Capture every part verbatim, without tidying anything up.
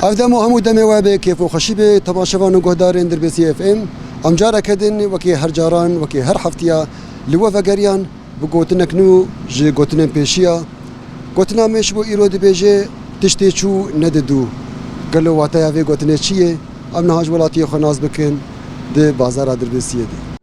Ev dem û hemû demê we bi kêf û xweşî be, temaşevan û guhdarên Dirbêsî F M. Em careke din wekî her caran, wekî her heftiya li we vegeriyan bi gotinek nû ji gotinên pêşiya. Gotina me ji bo îro dibêje, tiştê çû nedidu. Gelo wateya vê gotinê çi ye? Em niha ji welatiyê xwe nas bikin di bazara Dirbêsiyê de.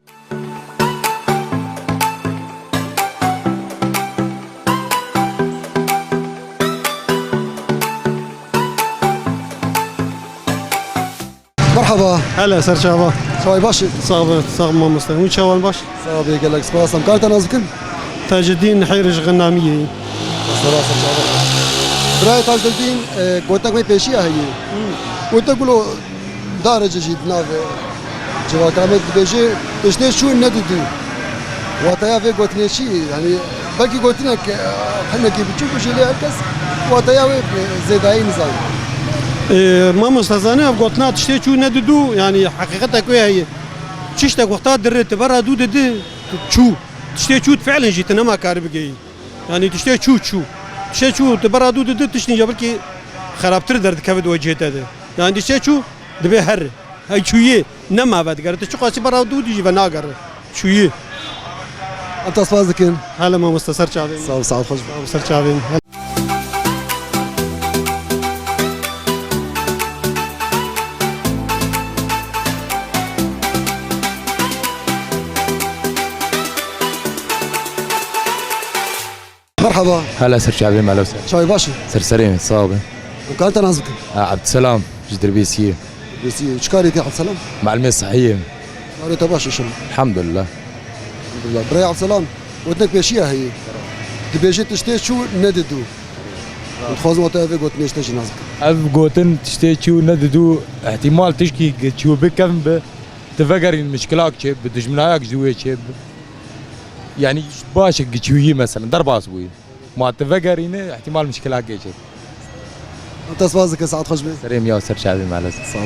Merhaba. Hele, ser çava. Çavê baş e? Sağ ol, sağ ol mamoste. Hûn çawan baş? Sağ ol, gelek spas. Em kar te nas bikin? Taceddîn Heyriş Xinamiyê. Spas, ser çava. Birayê Taceddîn, e, gotek me pêşiya heye. Gotek gulo Darece jî di nav civaka me dibêje, tiştê çû nedidu. Wateya vê gotinê çi ye? Yanî belkî gotinek, e, hinekî biçûk bû jî lê her kes wateya wê, e, zêdayî nizane. E, mamoste zane, ev gotina tiştê çû nedidu, yanî heqîqetek wê heye. Tiştek wexta dire, tu bera dû didi, tu çû. Tiştê çû, tu fiilen jî tu nema karî bigeyî. Yanî tiştê çû, çû. Tiştê çû, tu bera dû didi, tiştî ya belkî xerabtir derdikeve di wê cihê te de. Yanî tiştê çû, dibe here. Hey çûyê, nema vedigere. Tu çiqasî bera dû dî jî venagere. Çûyê. Em te spas dikin. Hele mamoste, ser çavê min. Sağ ol, saet xweş be. Sağ ol, ser çavê min. Merhaba. Hele ser çavê me, Lewser. Çavê baş e? Ser serê min, sağ ol. Em kar te nas bikin? Ha, Abdüselam, ji Dirbêsiyê. Dirbêsiyê. Çi karê te, Abdüselam? Melimê sihiyê. Karê te baş inşallah. Elhamdülillah. Elhamdülillah. Birayê Abdüselam, gotinek pêşiya heye. Dibêje tiştê çû nedidu. Dixwazim wate ev gotinê ji te jî nas bikim. Ev gotin tiştê çû nedidu, ihtimal tişkî çû bikevin bi, tu vegerîn mişkilak çê bi, dijminayak ji wê çê bi. Yanî baş e, giçûyî mesela, derbas bûyî. Ma tu vegerîne, ihtimal mişkila gêj e. Te spas dike, saet xweş be. Serê min ya, ser çavê me, Lewser. Sağ ol.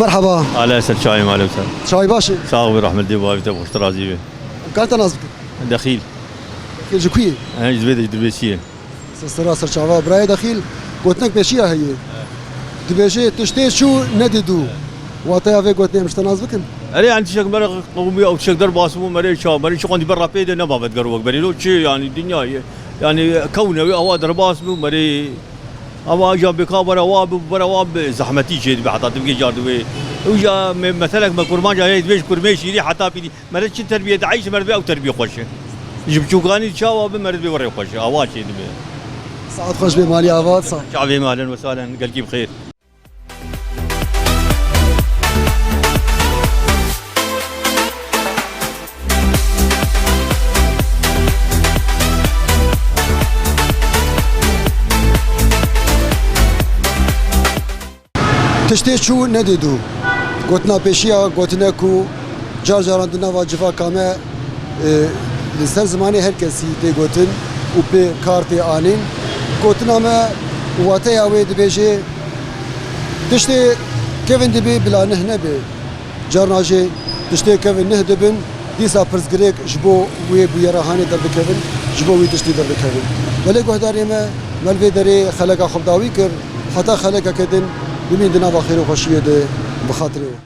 Merhaba. Ala ser çavê me, Lewser. Çavê baş e? Sağ ol, rehmet dê bavî te, xweş te razî be. Kar te nas bikim? Dexîl. Dexîl ji ku yî? He, ji vê de, ji Dirbêsiyê. Sesera ser çava. Birayê Dexîl, gotinek pêşiya heye. Dibêje, tiştê çû nedidu. Wateya vê gotinê em ji te nas bikin? Erê, yani tiştek mere qewimiya û tiştek derbas bû, merê ça, merê çi qandî berra pê de nema vedger wek berî. Lo çi, yani dinya ye. Yani kewne wê awa derbas bû, merê awa ja bêka bere wa bi, bere wa bi zehmetî çê dibe heta tu bigê car dibe. Ew ja me, meselek me kurmanca heye, dibêj kurmê şîrî heta pîrî. Mere çi terbiye daîş, mere ew terbiye xweş e. Ji biçûkanî çawa bi, mere bi were xweş e. Awa çê dibe. Saet xweş be, malî ava, sağ. Çavê me, ahlen ve sahlen, gelkî bi xêr. Tiştê çû nedê dû. Gotina pêşiya gotine ku car caran di nava civaka me, e, li ser zimanê her kesî tê gotin û pê kar tê anîn. Gotina me wateya wê dibêje, tiştê kevin dibê bila nih nebe. Carna jî tiştê kevin nih dibin, dîsa pirsgirêk ji bo wê bûyera hanê derdikevin, ji bo wî tiştî derdikevin. Belê guhdarê me, me li vê derê xeleka xwe bi dawî kir, heta xelekeke din bimîn di nava xêr û xweşiyê de bi xatirê we.